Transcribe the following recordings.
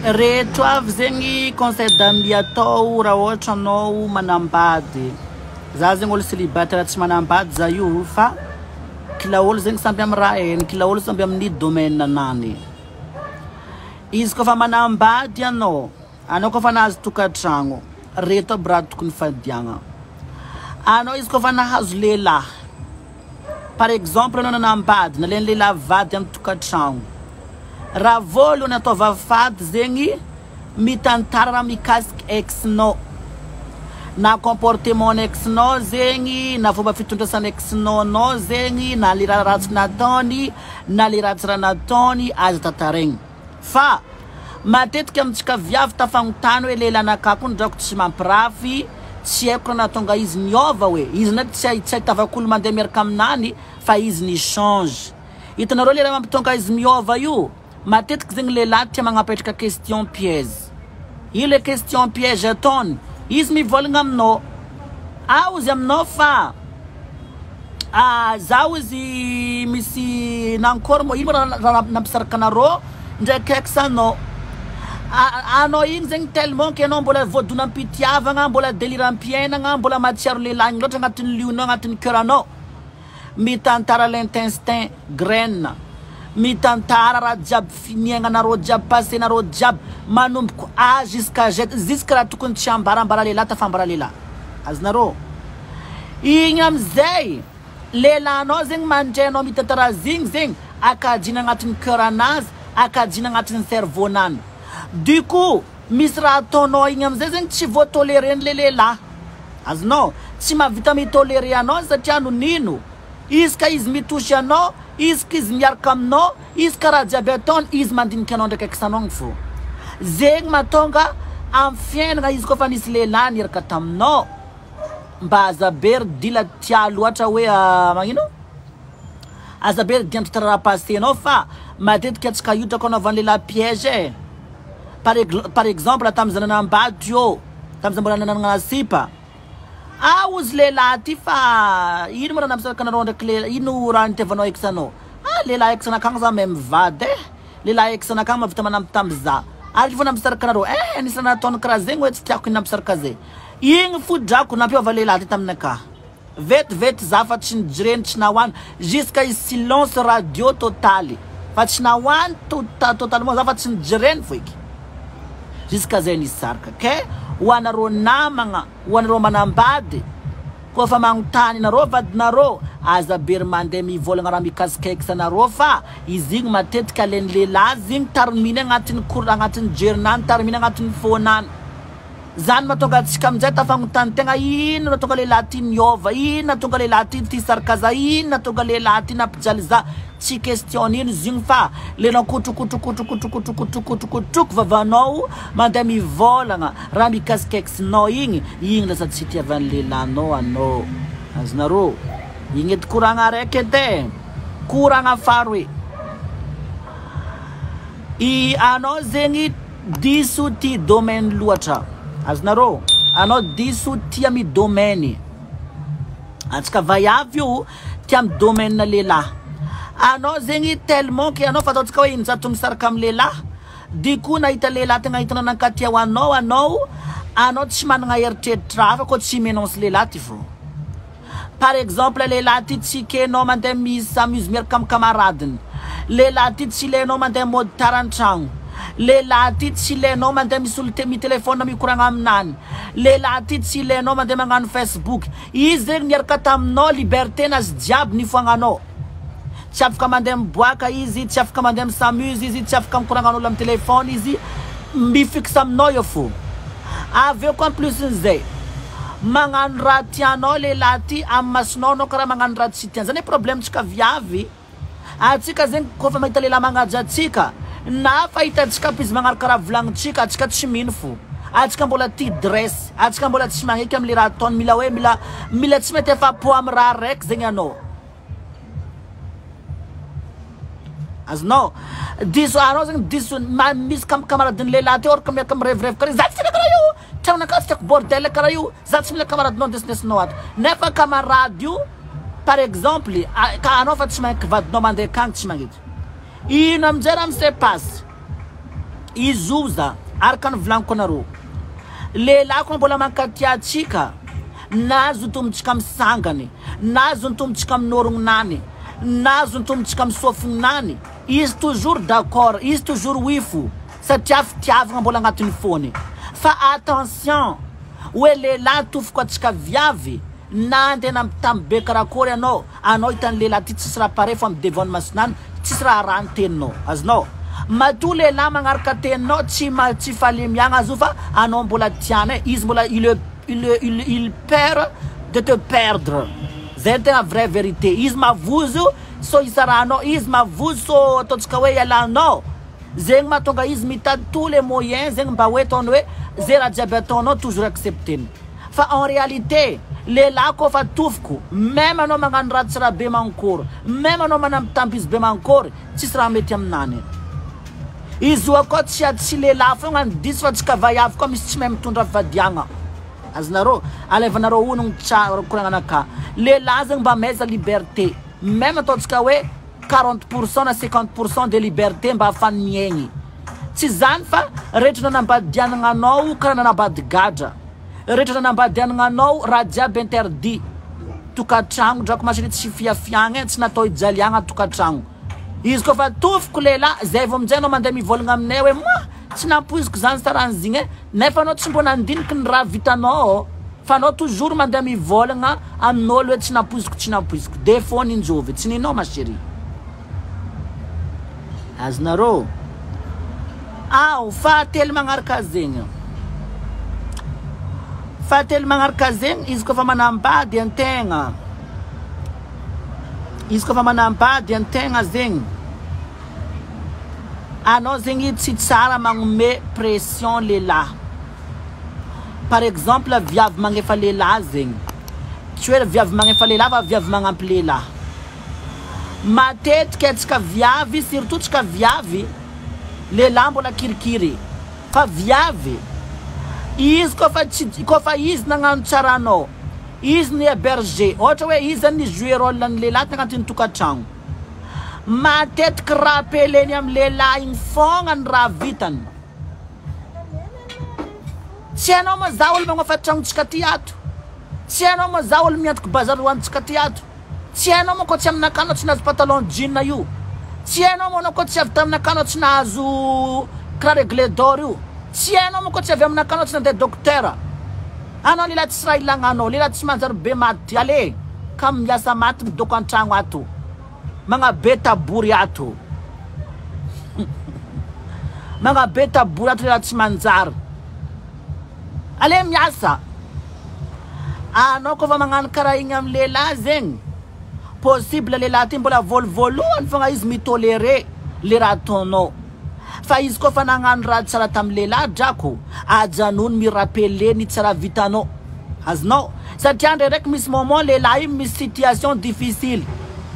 Reto avy zegny conseil d'amis atao raha ohatra anao manambady. Za zegny olo célibataire tsy manambady za io fa kila olo zegny samby amy raha hainy, kila olo samby amin'ny domaine anany. Izy koa fa manambady anao, anao koa fa nahazo tokantragno, reto aby raha tokony fadiagna. Anao izy koa fa nahazo lehilahy, par exemple anao nanambady, nalain'ny lehilahy vady amy tokantragno, raha voalohany ataova fady zegny mitantara raha mikasiky ex-nao, na comportement ex-nao zegny, na fomba fitondrasan'ny ex-nao anao zegny, na le raha ratsy nataony, na le ratsy raha nataony, aza tantaraigny. Fa matetika amintsika viavy tafagnontany hoe lehilahy-nakahy koa ndrako tsy mampirafy, tsy haiko raha nahatonga izy niôva hoe, izy ndraiky tsy ahitavako olo mandeha miaraka aminany fa izy ni-change. Hitanareo le raha mampitonga izy miôva io, matetiky zegny lehilahy tia magnapetraka question piège. Io le question piège ataony, izy mivôlagna aminao, ao izy aminao fa zaho izy misy nankôry moa, ino moa raha nampisaraka anareo ndraiky ex anao. Anao igny zegny tellement que anao mbola voadonam-pitiavagna, mbola deliram-piainagna, mbola mahatsiaro lehilahy igny loatra agnatin'ny lionao, agnatin'ny cœur anao. Mitantara l'intestin graine, mitantara raha jiaby niaignanareo jiaby, passé-nareo jiaby, manomboko A jusqu'à Z, jusque raha tokony tsy ambarambara lehilahy tafambara lehilahy. Azonareo? Igny amizay, lehilahinao zegny mandray anao mitantara azy igny zegny, akajina agnatin'ny cœur anazy, akajina agnatin'ny cerveau-nany. Du coup, misy raha ataonao igny amizay zegny tsy voatoléren'le lehilahy. Azonao? Tsy mahavita mitolérer anao satria no nino. Izy ka izy mitosy anao, izy ka izy miaraka aminao, izy ka raha jiaby ataony, izy mandinika anao ndraiky ex-anao fô. Zegny mahatonga amin'ny fiainana izy koa fa nisy lehilahy niaraka taminao, mba aza be ry dila tia loatra hoe magnino? Aza be ry dia mitantara raha passé-nao fa matetika antsika io drako anaovan'ny lehilahy piège e. Par exemple tamin'izy nanambady io, tamin'izy mbola nanana sipa, ah ozy lehilahy ty fa ino moa raha nampisaraka anareo ndraiky lehilahy, ino raha nitiavanao ex anao? Ah lehilahy ex anakagny za mahay mivady e, lehilahy ex anakagny mahavita manambitamby za, ary ino fô nampisaraka anareo? Eh nisy raha nataony karaha zegny hoe tsy tiako iny nampisaraka zay. Igny fo drako nampiova lehilahy ty taminakahy. Vetivety za fa tsy nijireny tsy nahoany jusqu'à izy silence radio totaly fa tsy nahoany totalement za fa tsy nijireny foiky jusqu'à zay nisaraka ke ho anareo namagna ho anareo manambady koa fa magnontany nareo vadinareo aza be ry mandeha mivolagna raha mikasika ex anareo fa izy igny matetika alainy lehilahy zegny tariminy agnatin'ny cour agnatin'ny jerinany tariminy agnatin'ny fônany. Zany mahatonga antsika aminjay tafagnontany tegna ino nahatonga lehilahy ty niova, ino nahatonga lehilahy ty tia sarkaza, ino nahatonga lehilahy ty nampijaly za, tsy question ino izy igny fa le nakotrokotrokotrokotrokotrokotrokotrokotroko vavanao mandeha mivôlagna raha mikasika ex-nao igny, igny lasa tsy itiavan'ny lehilahinao anao, azonareo? Igny edy koragna araiky edy e, koragna faharoe, i anao zegny diso tia domaine loatra, azonareo? Anao diso tia mi domaine, antsika vaiavy io tia mi domaine lehilahy, anao zegny tellement que anao fataontsika hoe injato misaraka amy lehilahy, du coup nahita lehilahy tegna hitanao nankatia ho anao anao, anao tsy managna eritreritra hafa koa tsy menonce lehilahy ty fô. Par exemple lehilahy ty tsy ekenao mandeha mi s'amuse miaraka am camaradiny, lehilahy ty tsy ilainao mandeha mody tara antragno, lehilahy ty tsy ilainao mandeha misy olo mi telephone mikoragna aminany, lehilahy ty tsy ilainao mandeha magnano facebook, izy zegny niaraka taminao liberté nazy jiaby nifoagnanao. Tsy afaka mandeha miboaka izy, tsy afaka mandeha mi s'amuse izy, tsy afaka mikoragna an'olo am telephone izy, mi fixe aminao eo fô. Avy eo koa en plus n'izay, magnano raha tianao lehilahy ty amin'ny masonao anao karaha magnano raha tsy tiany, zany hoe problème tsika viavy, atsika zegny kôfa mahita lehilahy magnaja atsika, na fa hitantsika aby izy magnaraka raha volagnintsika, atsika tsy mino fô, atsika mbola tia dress, atsika mbola tsy magneky amle raha ataony, mila hoe mila mila tsy mety afapo amy raha raiky zegny anao. Azonao? Diso anao zegny diso misy camaradin'ny lehilahy teo or ka miaraka mirevirevy karaha io, za tsy mila karaha io, tragnonakahy tsy tiako bordel karaha io, za tsy mila camaradinao andesindesinao ato. Nefa camarade io par exemple ka anao fa tsy magneky vadinao mandeha akagny tsy magneky. Ino amizay raha mi se passe? Izy io za araka ny volaniko anareo lehilahy koa mbola mankatia antsika na zontomintsika amin'ny sangany na zontomintsika amin'ny orognonany na zontomintsika amin'ny sofignany izy toujours d'accord izy toujours oui fo satria fitiavagna mbola agnatin'ny fony fa attention hoe lehilahy tofoko antsika viavy na andeha nampitamby be karakory anao anao hitan'ny lehilahy ty tsisy raha pareil fa mi-devant ny masonany tsisy raha arahan'ny teninao azonao matoa lehilahy magnaraka teninao tsy ma tsy falemiagna azy io fa anao mbola tiany e izy mbola il il il il peur de te perdre zay ny tegna vraie vérité izy mavozo so isarahanao izy mavozo so ataontsika hoe ialanao zegny mahatonga izy mitady tous les moyens zegny mba hoe ataony hoe zay raha jiaby ataonao toujours accepteny. Fa en réalité lehilahy koa fa tofoko même anao magnano ratsy raha be mankory même anao manambitamby izy be mankory tsisy raha mety aminany. Izy io koa tsy tsy lehilahy fogna ny diso fa tsika vaiavy koa misy tsy mahay mitondra fivadiagna. Azonareo alevanareo onogno tsara koragnanakahy. Lehilahy zegny mba amaiza liberté même ataontsika hoe 40% na 50% de liberté mba ahafahany miaigny. Tsy zany fa rehetra nanambadianagna anao karaha nanambady gadra. Rehetra nanambadianagna anao raha jiaby interdit. Tokantragno drako masiny tsy fiafiagna e, tsy natao hijaliagna tokantragno. Izy koa fa tofoko lehilahy zay vao aminjay anao mandeha mivolagna aminay hoe ma tsy nampoiziko zany saran'zigny e, nefa anao tsy mbo nandiniky ny raha vitanao fa anao toujours mandeha mivolagna amin'olo hoe tsy nampoiziko tsy nampoiziko. Défaut ninjovy tsy ninao ma chérie. Azonareo? Ao fahatelo magnaraka zegny. Fahatelo magnaraka zegny izy koa fa manambady antegna. Izy koa fa manambady antegna zegny. Anao zegny tsy tsara magnome pression lehilahy. Par exemple viavy magnefa lehilahy zegny. Tsy hoe viavy magnefa lehilahy fa viavy magnampy lehilahy. Matetika antsika viavy surtout tsika viavy lehilahy mbola kirikiri fa viavy izy koa fa tsy koa fa izy nagnano tsara anao izy ny héberger ohatra hoe izy zany ni-jouer rôle ny lehilahy tagnatin'ny tokantragno matetiky rappeleny amin'ny lehilahy igny fogna ny raha vitany. Tsy hainao moa za olo magnofa tragnotsika ty ato, tsy hainao moa za olo miantoky bazary hoanitsika ty ato. Tsy hainao moa koa tsy aminakahy anao tsy nahazo pantalon jean io. Tsy hainao moa anao koa tsy avy taminakahy anao tsy nahazo kiraro aigle d'or io. Tsy hainao moa koa tsy avy aminakahy anao tsy nandeha docteur. Anao lehilahy tsisy raha ilagna anao, lehilahy tsy manjary be maty allez ka miasa maty midoko antragno ato. Magnabe tabory ato. Magnabe tabory ato lehilahy tsy manjary. Allez miasa. Anao koa fa magnano karaha igny amin'ny lehilahy zegny, possible lehilahy ty mbola voalovoalohany fogna izy mi-tolérer le raha ataonao. Fa izy koa fa nagnano raha tsara tamin'ny lehilahy drako, ajanony mi-rappeler ny tsy raha vitanao. Azonao? Satria ndraindraiky misy moment lehilahy io misy situation difficile.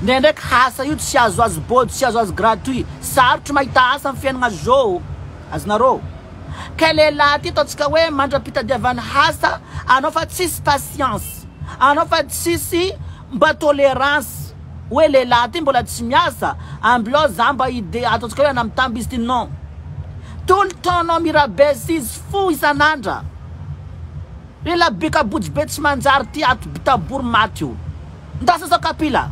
Ndraindraiky asa io tsy azoazo bôjo, tsy azoazo gratuit. Sarotro mahita asa amin'ny fiainagna zao. Azonareo? Ka lehilahy ty ataontsika hoe mandra-pitadiavany asa, anao fa tsisy patience, anao fa tsisy mba tolérance hoe lehilahy ty mbola tsy miasa, ambilao za mba ide ataontsika hoe anamitamby izy ty non. Tout le temps anao mirabaisse izy fo isan'andra. Lehilahy be kabojy be tsy manjary ty ato bitabory maty io. Ndasa zao kapila.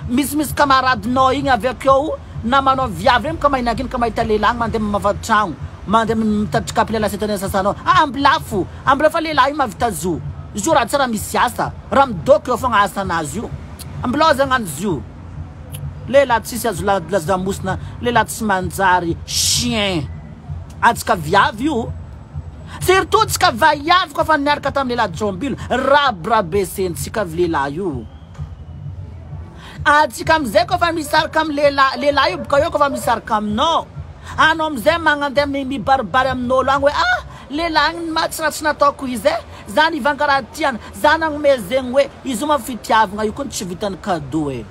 Misimisy camaradinao igny avy akeo namanao viavy regny ka mahinakiny ka mahita lehilahy mandeha mamafa tragno mandeha mitatitra kapila lasietany sasanao ah ambilafo ambilao fa lehilahy io mahavita zo zo raha tsara misy asa raha midôko eo fogna asanazy io ambilao zagnano zo lehilahy tsisy azo lazamosina lehilahy tsy manjary chien atsika viavy io surtout tsika vaiavy koa fa niaraka tamin'ny lehilahy jombilo rabrabesentsika avy lehilahy io. Atsika amizay koa fa misaraka amy lehilahy, lehilahy io boka eo koa fa misaraka aminao, anao amizay magnandeha mibaribary amin'olo agny hoe ah lehilahy igny ma tsy raha tsy nataoko izy e, za nivanga raha tiany, za nagnome zegny hoe izy io ma fitiavagna io koa tsy vitan'ny cadeau e,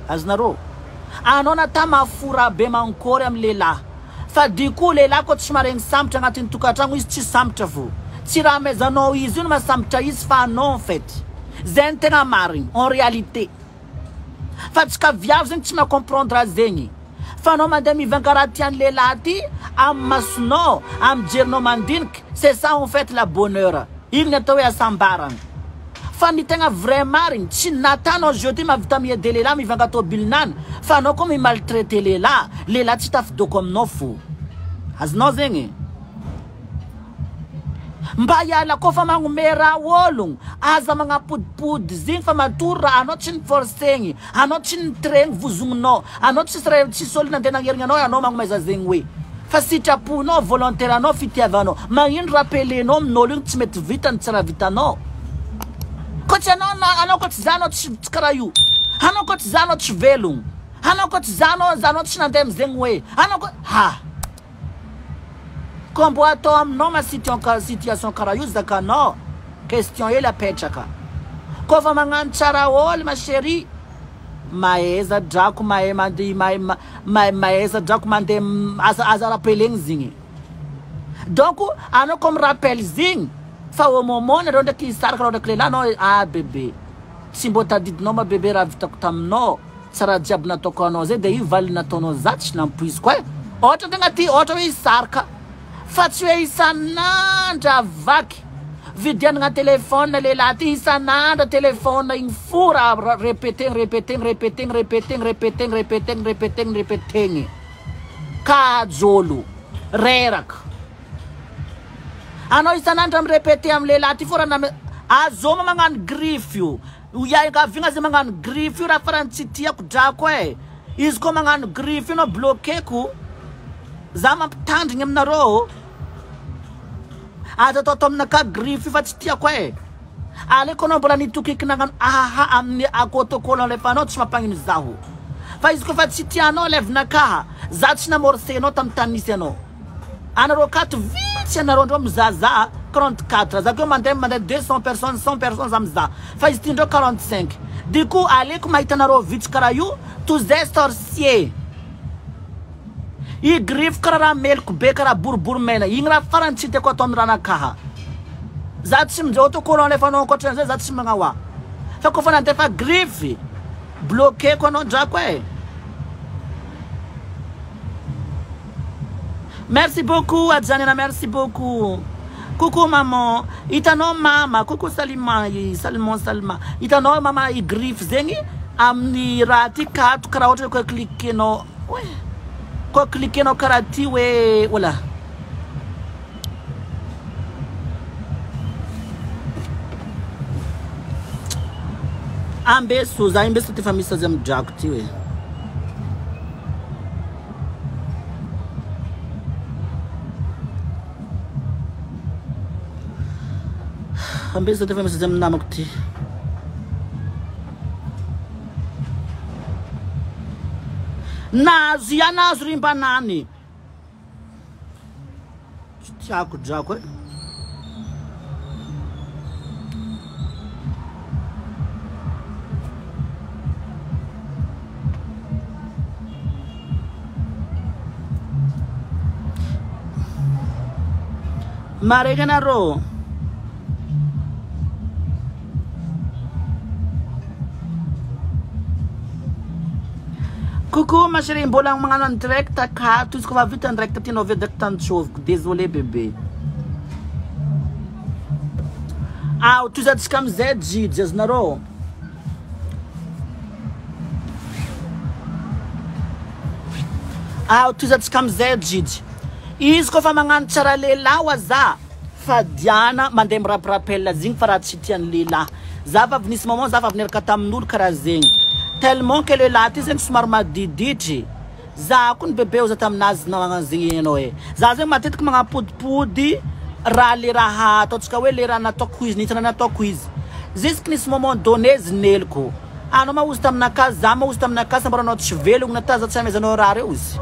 azonareo? Anao nata mafora be mankôry amy lehilahy, fa du coup lehilahy koa tsy maregny sambatra agnatin'ny tokantragno izy tsy sambatra fô, tsy raha amezanao izy io no mahasambatra izy fa anao en fait. Zay ny tegna marigny en réalité. Fa tsika viavy zegny tsy ma-comprendre zegny. Fa anao mandeha mivanga raha tian'ny lehilahy ty amin'ny masonao, amin'ny jerinao mandiniky, c'est ça en fait la bonheur. Igny ny atao hoe hasambarana. Fa ny tegna vrai marigny, tsy natanao jeudi mahavita mi-aider lehilahy mivanga tôbilinany, fa anao koa mi-maltraiter lehilahy, lehilahy tsy tafidoko aminao fô. Azonao zegny? Mba hiala koa fa magnome raha ologno, aza magnapodipody zegny fa matory raha anao tsy ni-forcegny, anao tsy nitregny vozogninao, anao tsisy raha tsisy olo nandeha nagnerigny anao anao magnomeza zegny hoe fa sitraponao, volontaire anao, fitiavanao, magnino rappelenao amin'olo igny tsy mety vitany tsy raha vitanao. Koa tsy anao anao koa tsy za anao tsy tsy karaha io, anao koa tsy za anao tsy velogno, anao koa tsy za anao anao tsy nandeha amizegny hoe, anao koa ha. Koa mbô atao aminao ma situation karaha io zakanao? Question hely apetraka. Koa fa magnano tsara ôly ma chérie, mahaiza drako mahay mande mahay mahay mahaiza drako mande aza aza rappelegny zigny. Donc anao koa mi-rappel zigny fa au moment nareo ndraiky hisaraka anao ndraiky lehilahy anao ah bebe tsy mbô tadidinao ma bebe raha vitako taminao. Tsy raha jiaby nataoko anao zay de io valiny nataonao za tsy nampoiziko eh! Ohatra tegna ty ohatra hoe hisarka fa tsy hoe isan'andra vaky vidianagna téléphone lehilahy ty isan'andra téléphone igny fo raha repetegny repetegny repetegny repetegny repetegny repetegny repetegny repetegny ka jôlo reraka anao isan'andra mi-repete amy lehilahy ty fô raha name azoma magnano griffe io. Io iangaviagna aza magnano griffe io raha farany tsy tiako drako eh! Izy koa magnano griffe io anao bloquer-ko, za mampitandrigny aminareo, aza atao atao aminakahy griffe io fa tsy tiako eh! Aleoko anao mbola nitokiky nagnano ahaha amin'ny akôtôkôlo alefanao tsy mampagnino zaho, fa izy koa fa tsy tianao alevinakaha, za tsy namorcer-nao tamin'ny tany nisy anao. Anareo akato vitsy anareo ndreo mizahazaha 34 za keo mandeha mandeha 200 personnes 100 personnes za mizaha fa izy ty ndreo 45 du coup aleko mahita anareo vitsy karaha io toy zay sorcier i griffe karaha raha meloko be karaha boribory mena igny raha farany tsy tiako atao amin'ny ranakaha za tsy mindray autocollant alefanao ankoatran'izay za tsy magnaoa fa kofa nandefa griffe bloqueko anao drako e. Merci beaucoup Adjanina, merci beaucoup. Coucou maman, hitanao mama, coucou Salima, Salmon Salma. Hitanao mama i griffe zegny amin'ny raha ty kato karaha ohatra hoe cliquenao, oe. Koa cliquenao karaha ty hoe ola. Ambeso, za ambeso ty fa misy azy amin'ny drako ty hoe. Ambeso ty fa misy azy amin'ny namako ty. Nahazo ihany nahazo ry mbanany. Tsy tiako drako e. Maregny anareo. Coucou ma chérie, mbola magnano en direct akato izy koa vita en direct tianao avy eo direct antsoviko. Désolé bébé. Ah, tohizantsika amizay jijy azonareo. Ah, tohizantsika amizay jijy. Izy koa fa magnano tsara lehilahy wa za. Fa Diana mandeha mi-rap-rappel zegny fa raha tsy tian'ny lehilahy. Za fa avy nisy moment za fa avy niaraka tamin'olo karaha zegny. Tellement que lehilahy ty zegny somary madiditry. Za koa nibebe oza taminazy nagnano zegny ianao e. Za zegny matetiky magnapodipody raha le raha ataontsika hoe le raha nataoko izy, nitana nataoko izy. Jusque nisy moment donné zineliko. Anao ma ozy taminakahy, za ma ozy taminakahy, samboranao tsy velogno na ta za tsy amezanao raha reo izy.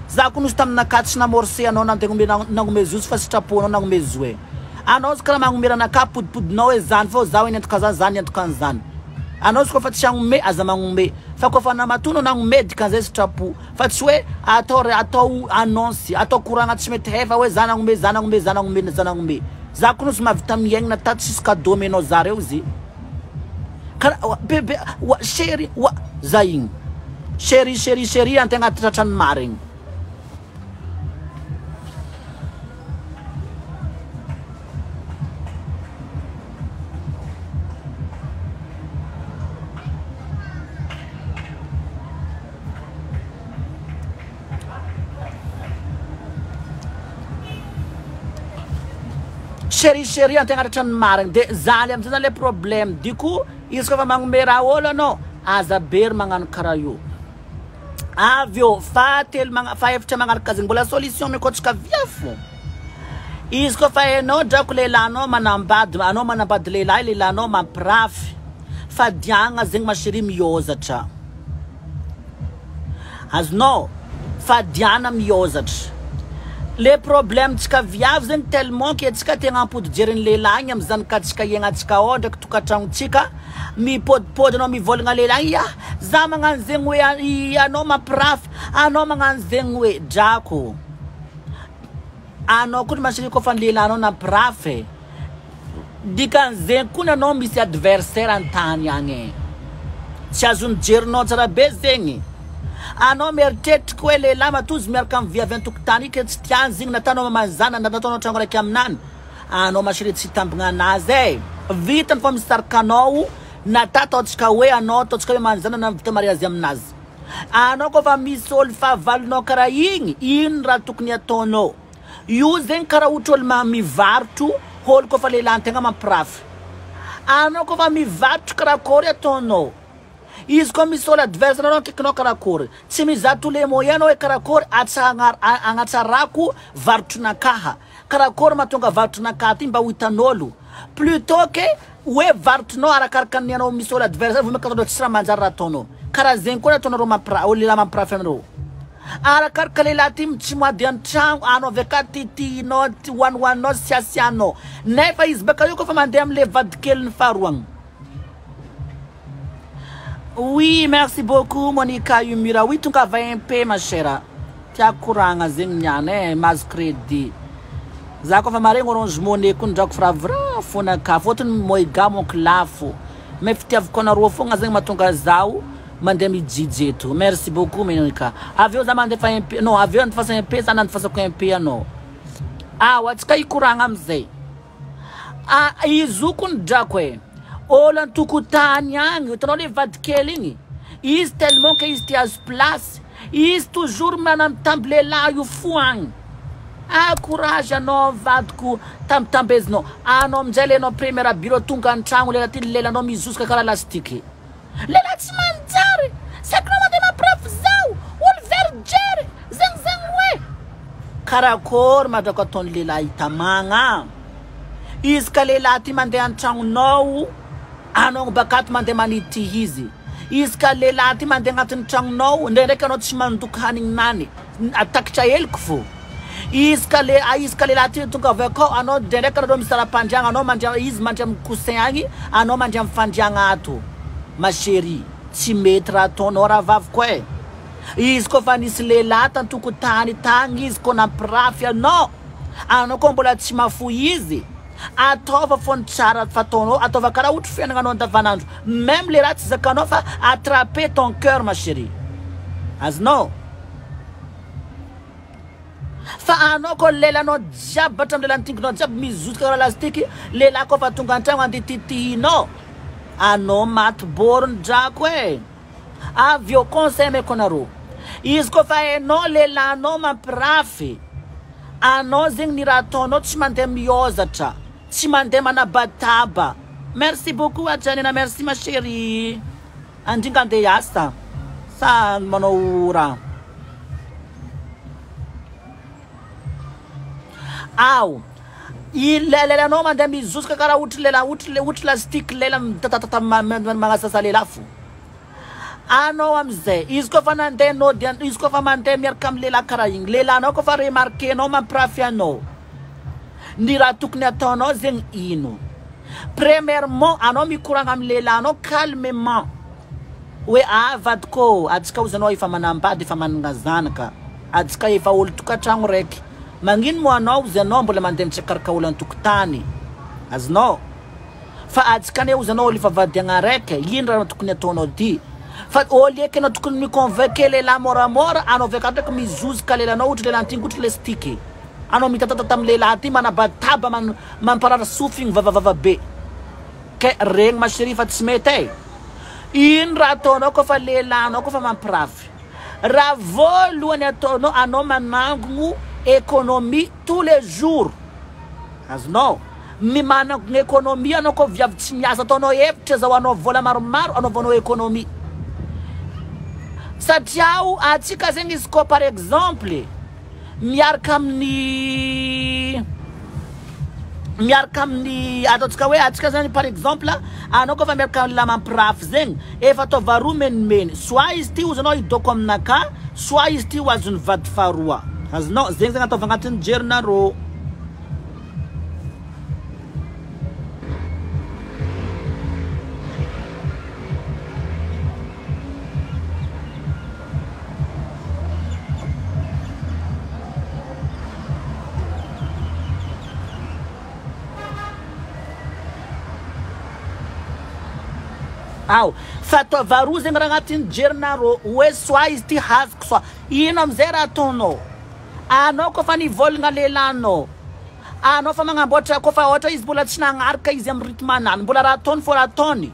Za koa nosy taminakahy tsy namorcer anao nandeha nagnome zo tsy fa sitraponao nagnome zo e. Anao izy karaha magnome ranakahy apodipodinao hoe zany fô zaho niantoka zany za niantoka an'izany. Anao izy koa fa tsy hagnome aza magnome fa koa fa namatoa anao nagnome dikan'izay sitrapo fa tsy hoe atao atao annonce atao koragna tsy mety hefa hoe za nagnome za nagnome za nagnome za nagnome. Za koa nosy mahavita miaigna ta tsisy cadeau omenao za reo izy. Karaha bebe wa chérie wa za igny. Chérie chérie chérie antegna tratran'ny marigny. Chérie chérie antegna tratran'ny marigny de zaly amizay zany le problème du coup izy koa fa magnome raha ôlo anao aza be ry magnano karaha io. Avy eo fahatelo magna fahaefatra magnaraka zegny mbola solution omeko antsika viavy fô. Izy koa fa hainao drako lehilahinao manambady anao manambady lehilahy lehilahinao mampirafy fadiagna zegny ma chérie miôzatra. Azonao? Fadiana miôzatra. Le problème tsika viavy zegny tellement que tsika tegna ampody jerin'ny lehilahy igny amy zanakatsika iaignantsika ao ndraiky tokantragnontsika mipodipody anao mivôlagna lehilahy ya za magnano zegny hoe anao mampirafy anao magnano zegny hoe drako anao koa ma chérie kôfa ny lehilahinao nampirafy e Dikan'izegny koa anao misy adversaire an-tany agny e. Tsy azon'ny jerinao tsara be zegny. Anao mieritreritra ko hoe lehilahy matoa izy miaraka amin'ny viavy an-tokotany io ke tsy tiany zegny nataonao maman'i zanany na nataonao tragno raiky aminany. Anao ma chérie tsy hitambigna anazy e. Vitany fa misarika anao nata ataontsika hoe anao ataontsika hoe maman'i zanany na vita mariazy aminazy. Anao koa fa misy olo fahavalonao karaha igny, ino raha tokony ataonao? Io zegny karaha ohatra olo ma mivarotro olo kôfa lehilahy antegna mampirafy. Anao kôfa mivarotro karakôry ataonao? Izy koa misy olo adverse anao akaikinao karakôry? Tsy mizaha tous les moyens anao hoe karakôry atsagna agnatsarako varotronakaha, karakôry mahatonga varotronakaha ty mba ho hitan'ôlo plutôt que hoe varotronao arakaraka ny anao misy olo adversaire vao maika ataonao tsisy raha manjary raha ataonao. Karaha zegny koa ataonareo mampira- olo lehilahy mampirafy anareo. Arakaraka lehilahy ty tsy miady an-tragno anao avy akany titihinao hoanihoaninao siasianao nefa izy baka eo koa fa mandeha amle vadikeliny faharoa agny. Oui merci beaucoup Monica Umira oui tongava MP ma chère tiako koragna zegny niany e mahazo crédit za koa fa maregny orange money ko ndrako firavoravo fona ka fôtony Moiga monko lafo mais fitiavako anareo fogna zegny mahatonga zaho mandeha mijijy eto merci beaucoup Monica avy eo za mandefa MP non avy eo andefasa MP sa nandefasako MP anao awa antsika hikoragna amizay. Ah izy io kony drako e, olo antokotany agny, hitanao le vadikely igny, izy tellement que izy te hahazo place, izy toujours manambitamby lehilahy io fo agny, ah courage anao vadiko tambitambezinao, anao aminjay le anao première bureau tonga antragno lela ty lelanao mizosoka karaha lastique. Lehilahy tsy manjary, saikinao mandeha mampirafy zao, olo very jery, zegny zegny hoe. Karakôry madrako ataon'ny lehilahy hitamagna? Izy ka lehilahy ty mandeha an-tragnonao, anao bakato mandeha manity izy. Izy ka lehilahy ty mandeha agnatin'ny tragnonao, ndraindraiky anao tsy mandoko hanigninany, takitra heloky fô. Izy ka le izy ka lehilahy ty tonga avy akao anao ndraindraiky anareo misara-pandriagna anao mandry izy mandry amin'ny coussin agny anao mandry amin'ny fandriagna ato ma chérie tsy mety raha ataonao rahavaviko e izy koa fa nisy lehilahy tan-tokotany tagny izy koa nampirafy anao anao koa mbola tsy mahafoy izy ataova fô ny tsara fataonao ataova karaha ohatry fiaignananao andavanandro même le raha tsy zakanao fa attraper ton cœur ma chérie azonao. Fa anao ko lelanao jiaby hatramin'ny lelan'ny tinginao jiaby mizotra karaha lastique, lehilahy koa fa tonga antragno andeha titihinao, anao maty born drako e! Avy eo conseil ameko anareo, izy koa fa hainao lehilahinao mampirafy anao zegny ny raha ataonao tsy mandeha miôzatra, tsy mandeha manabataba, merci beaucoup Hajanina, merci ma chérie. Andringa andeha hiasa sa manao raha? Ao i lelanao mandeha mizosoka karaha ohatry lela ohatry ohatry lastique lela mitatatata magnasasa lelafo. Anao amizay izy koa fa nandeha nody izy koa fa mandeha miaraka amin'ny lehilahy karaha igny lehilahinao koa fa remarquenao mampirafy anao ny raha tokony ataonao zegny ino? Premièrement anao mikoragna amin'ny lehilahinao calmement hoe ah vadiko ô atsika ozy anao efa manambady efa managna zanaka atsika efa olo tokantragno raiky magnino moa anao ozy anao mbola mandeha mitsikarika olo antokotany azonao fa atsika anie ozy anao olo efa vadiagna raiky ino raha tokony ataonao ty. Fa au lieu que anao tokony mi-convainquer lehilahy moramora, anao avy akao ndraiky mizozoka lelanao ohatra lehilahy ty ohatra le stick. Anao mitatatata amin'ny lehilahy ty manabataba man mamparary sofigny vavavava be. Ke regny ma chérie fa tsy mety e. Ino raha ataonao koa fa lehilahinao koa fa mampirafy? Raha voalohany ataonao anao manangogno économie tous les jours. Azonao? My manangogno économie anao koa viavy tsy miasa ataonao hevitra azahoanao vola maromaro anaovanao économie. Satria o atsika zegny izy koa par exemple miaraka amin'ny miaraka amin'ny ataontsika hoe atsika zany par exemple anao koa fa miaraka amin'ny lahy mampirafy zegny efa ataova roa menimeny soit izy ty ozy anao hidoko aminakahy soit izy ty ho azon'ny vady faharoa azonao zegny zegny ataova agnatin'ny jerinareo. Ao, fa ataova roa zegny raha agnatin'ny jerinareo hoe soit izy ty hazoko soit ino amizay raha ataonao. Anao koa fa nivôlagna lehilahinao, anao fa magnamboatra koa fa ôhatra izy mbola tsy nagnaraka izy amin'ny rythme anany, mbola raha ataony fô raha ataony.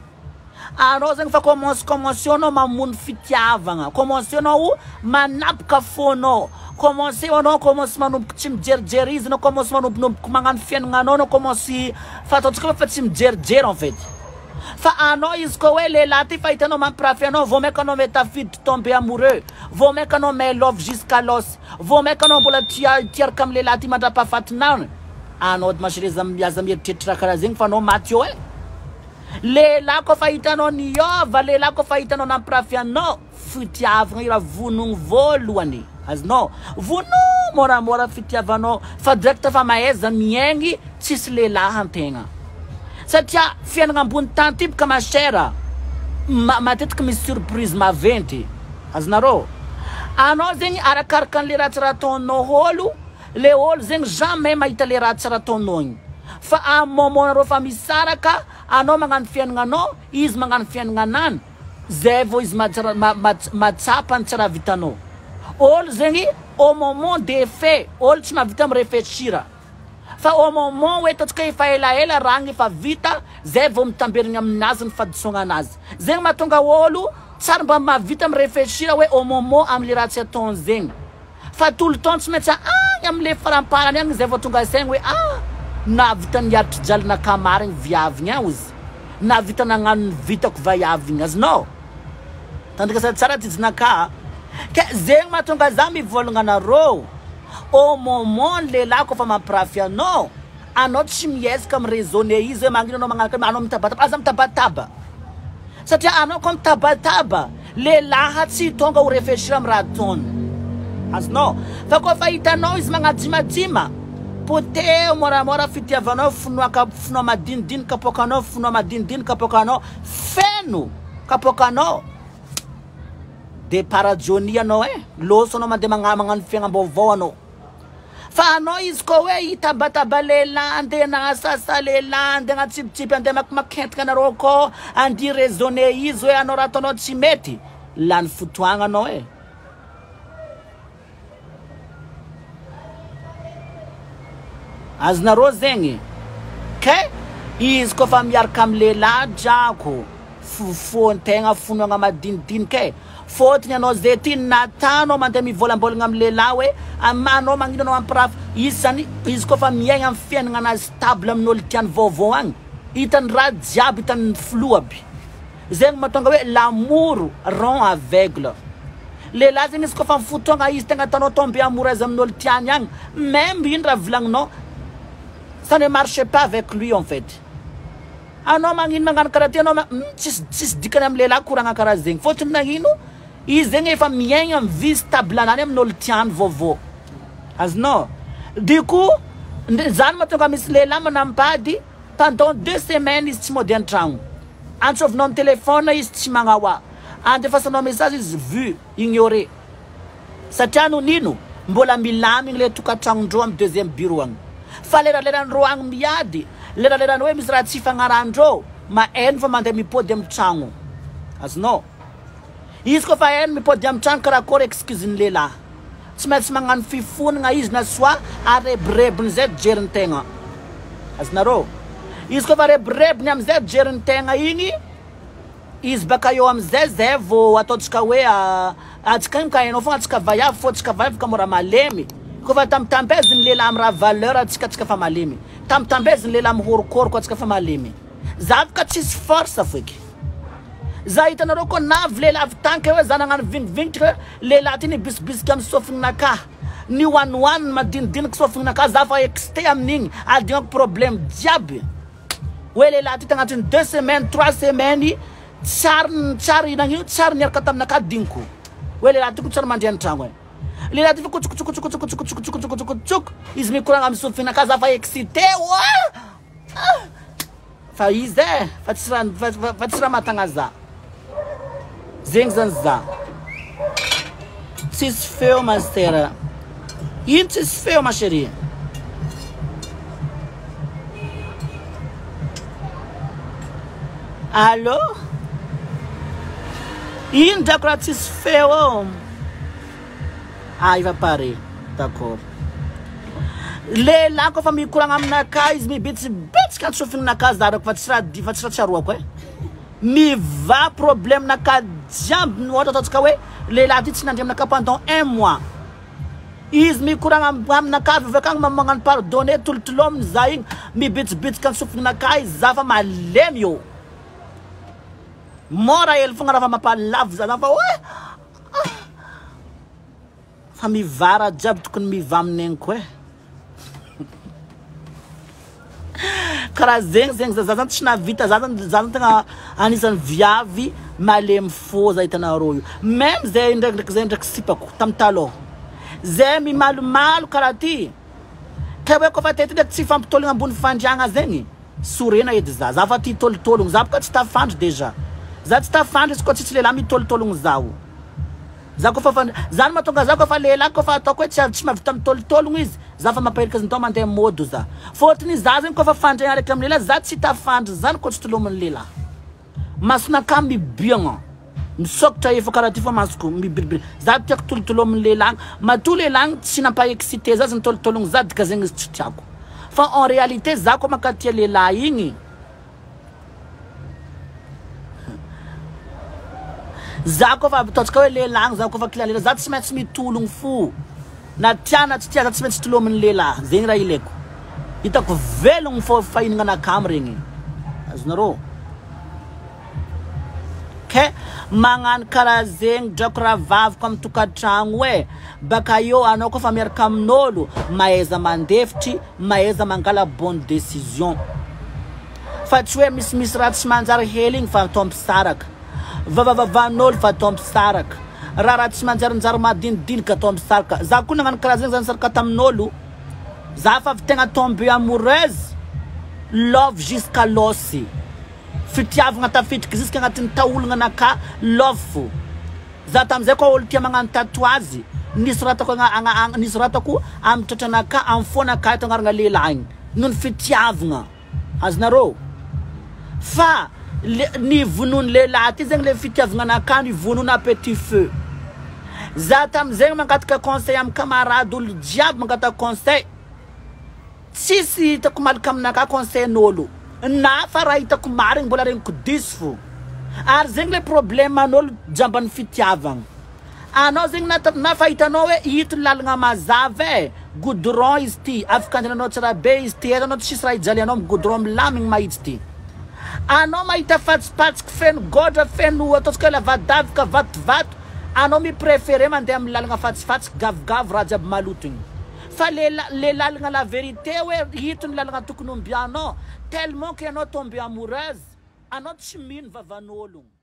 Anao zegny fa commence commence anao mamono fitiavagna, commence anao manapaka fônao, commence anao commence manomboka tsy mijerijery izy anao, commence manombonomboka magnano fiaignananao anao, commence fa ataontsika fa tsy mijerijery en fait. Fa anao izy koa hoe lehilahy ty fa hitanao mampirafy anao, vao maika anao metafiditra tomber amoureux, vao maika anao may love jusqu'à l'os, vao maika anao mbola tia tiaraka amin'ny lehilahy ty mandrapahafatinao. Anao ma chérie aza mieritreritra raha karaha zegny fa anao maty eo e. Lehilahy koa fa hitanao niova, lehilahy koa fa hitanao nampirafy anao, fitiavagna io raha vonogno voalohany. Azonao? Vono moramora fitiavanao fa direct fa mahaiza miaigny tsisy lehilahy antegna. Satria fiainagna ambony tany ty boka ma chère, matetiky misy surprise maventy. Azonareo? Anao zegny arakaraka an'le raha tsara ataonao ôlo, le ôlo zegny jamais mahita le raha tsara ataonao igny. Fa amin'ny moment nareo fa misaraka, anao magnano fiaignananao, izy magnano fiaignanany, zay vao izy mahatsapa ny tsy raha vitanao. Ôlo zegny au moment des faits, ôlo tsy mahavita mi-réfléchir. Fa au moment hoe ataontsika efa elaela raha igny efa vita, zay vao mitamberigny aminazy ny fahadisoagnanazy. Zegny mahatonga ôlo tsary mba mahavita mi-réfléchir hoe au moment amle raha tsy ataony zegny. Fa tout le temps tsy maintsy agny amle faramparany agny zay vao tonga saigny hoe ah nahavita niaritry jalinakahy marigny viavy igny aho izy. Nahavita nagnano ny vitako vaiavy igny. Azonao? Tandrikasa tsara tijinakahy. Ke zegny mahatonga za mivolagna anareo au moment ny lehilahy koa fa mampirafy anao, anao tsy miezaka mi-raisonner izy hoe magnino anao magnano anao mitabataba, aza mitabataba. Satria anao koa mitabataba, lehilahy tsy tonga ho réfléchir amin'ny raha ataony. Azonao? Fa koa fa hitanao izy magnajimajima, poteho moramora fitiavanao, finoa finoa madinidinika kapoakanao, finoa madinidinika kapoakanao, feno kapoakanao. De parajonia anao e, loso anao mandeha magnano fiaignam-baovao anao. Fa anao izy koa hoe hitabataba lehilahy, andeha nagnasasa lehilahy, andeha hagnatsipitsipy, andeha makimakentika anareo akao, andeha raisonner izy hoe anao raha ataonao tsy mety, lany fotoagna anao e. Azonareo zegny? Ke izy koa fa miaraka amin'ny lehilahy drako, fofoan-tegna fonoagna madinidinika e. Fôtony anao zay ty natanao mandeha mivôlambolagna amin'ny lehilahy hoe anao magnino anao mampirafy izy zany, izy koa fa miaigna amin'ny fiaignananazy stable amin'olo tiany vaovao agny, hitany raha jiaby, hitany flou aby. Zegny mahatonga hoe l'amour rend aveugle. Lehilahy zegny izy koa fa fotoagna izy tegna atanao tomber amoureuse amin'olo tiany agny, même ino raha volagninao, ça ne marche pas avec lui en fait. Anao magnino magnano karaha ty anao tsisy tsisy dikany amin'ny lehilahy koragna karaha zegny. Fôtony nagnino? Izy zegny efa miaigna amin'ny vie stable anany amin'olo tiany vaovao. Azonao? Du coup, zany mahatonga misy lehilahy manambady pendant 2 semaines izy tsy mody an-tragno. Antsovinao amin'ny téléphone izy tsy magnaoa. Andefasanao message izy vu, ignoré. Satria no nino? Mbola milamigny le tokantragnondreo amin'ny deuxième bureau agny. Fa leraleran'ireo agny miady, leraleran'ny hoe misy raha tsy ifagnarahandreo, maheno fa mandeha mipody amin'ny tragno. Azonao? Izy koa fa hainy mipody amin'ny trano karakôry excuse ny lehilahy. Tsy maintsy magnano fifonagna izy na soit arebirebiny zay jerin'ny tegna. Azonareo? Izy koa fa arebirebiny amizay jerin'ny tegna igny, izy baka eo amizay zay vao ataontsika hoe antsika igny ka hainao fogna antsika vaiavy fô antsika vaiavy ka mora malemy. Koa fa tambitambezin'ny lehilahy amy raha valeur antsika antsika fa malemy. Tambitambezin'ny lehilahy mihorokoroko antsika fa malemy. Za afaka tsisy force foiky. Za hitanareo koa navy lehilahy avy tany hoe za nagnano vingivingitrika hoe lehilahy ty nibisibisiky amy sofininakahy nihoanihoaniny madinidiniky sofininakahy za fa excité amin'igny adignako problème jiaby hoe lehilahy ty tagnatin'ny 2 semaines 3 semaines tsary tsary nagnino tsary niaraka taminakahy digniko hoe lehilahy ty ko tsary mandray an-tragno e lehilahy ty fa kotsokotsokotsokotsokotsokotsokotsokotsokotsoko izy mikoragna amy sofininakahy za fa excité oa. Fa izy e, fa tsy raha fa tsy raha mahatagna za. Zegny zany za. Tsisy feo ma sœur. Ino tsisy feo ma chérie? Allô? Ino drako raha tsisy feo ô? Ah, il va parler. D'accord. Lehilahy koa fa mikoragna aminakahy izy mibitsibitsika antsofininakahy zarako fa tsy raha fa tsy raha tsaroako e. Mivaha problème nakahy jiaby ohatra ataontsika hoe lehilahy ty tsy nandre aminakahy pendant un mois. Izy mikoragna aminakahy avy akagny magnano pardonner tolotolominy za igny mibitsibitsika antsofininakahy izy za fa malemy io. Mora hely fogna raha fa mampalavo za fa hoe fa mivara jiaby tokony miva amineniko e. Karaha zegny zegny za zany tsy nahavita za zany za zany tegna anisan'ny viavy malemy fô za hitanareo io. Même zay ndraikindraiky zay ndraiky sipako tamin'ny talôha. Zay mimalomalo karaha ty. Ka hoe kôfa tety ndraiky tsy fampitôlogna ambony fandriagna zegny. Sorena edy za. Za fa tia tôlotôlogno. Za boka tsy tafandry déjà. Za tsy tafandry izy koa tsisy lehilahy mitôlotôlogno zaho. Za koa fa zany mahatonga za koa fa lehilahy koa fa ataoko hoe tsy tsy mahavita mitôlotôlogno izy, za fa mampaherika azy ndao mandeha môdo za. Fôtony za zegny koa fa fandriagna araiky amin'ny lehilahy, za tsy tafandry zany koa tsy tolomin'ny lehilahy. Masonakahy mibiagna, misôkatra efa karaha ty fa masoko mibiribiry. Za tiako tolotolomin'ny lehilahy. Matoa lehilahy tsy nampa-excité za izy nitôlotôlogno za dika zegny izy tsy tiako. Fa en réalité za koa mankatia lehilahy igny, za koa fa ataontsika hoe lehilahy za koa fa kila lehilahy za tsy maintsy mitologno fo. Na tia na tsy tia za tsy maintsy tolomin'ny lehilahy. Zegny raha ilaiko. Hitako velogno fô fahininanakahy amregny. Azonareo? Ke magnano karaha zegny drako rahavaviko amy tokantragno e. Baka eo anao koa fa miaraka amin'olo, mahaiza mandefitry, mahaiza mangala bonne décision. Fa tsy hoe misimisy raha tsy manjary hely igny fa atao mpisaraka. Vavavavan'olo fa atao mpisaraka. Raha raha tsy manjarinjary madinidinika atao mpisaraka. Za koa nagnano karaha zegny za nisaraka tamin'olo. Za fa avy tegna tombée amoureuse, love jusqu'à l'os. Fitiavagna tafidriky jusqu'à agnatin'ny taolagna-nakahy, love fo. Za tamizay koa olo tia magnano tatouage, nisoratako nisoratako amy tratranakahy, amy fônakahy eto agnarana lehilahy igny. Noho ny fitiavagna. Azonareo? Fa le ny vonoan'ny lehilahy ty zegny le fitiavagna anakahy ny vonoana à petit feu. Za tamizay mangataka conseil amy camarade olo jiaby mangataka conseil. Tsisy hitako malaka aminakahy conseil-n'olo. Na fa raha hitako marigny mbola regniko diso fo. Ary zegny le problème an'olo jamban'ny fitiavagna. Anao zegny na fa hitanao hoe ito lalagna mazava e, goudron izy ty, afaka andehananao tsara be izy ty, anao tsisy raha ijalianao amy goudron milamigny mahitsy ty. Anao mahita fatsipatsiky feno gôdra, feno ataontsika hoe lavadavaka, vatovato, anao mi-préféré mandeha amy lalagna fatsifatsiky, gavogavo raha jiaby maloto igny. Fa le le lalagna la vérité hoe ito ny lalagna tokony ombianao, tellement que anao tombé amoureuse, anao tsy mino vavan'ologno.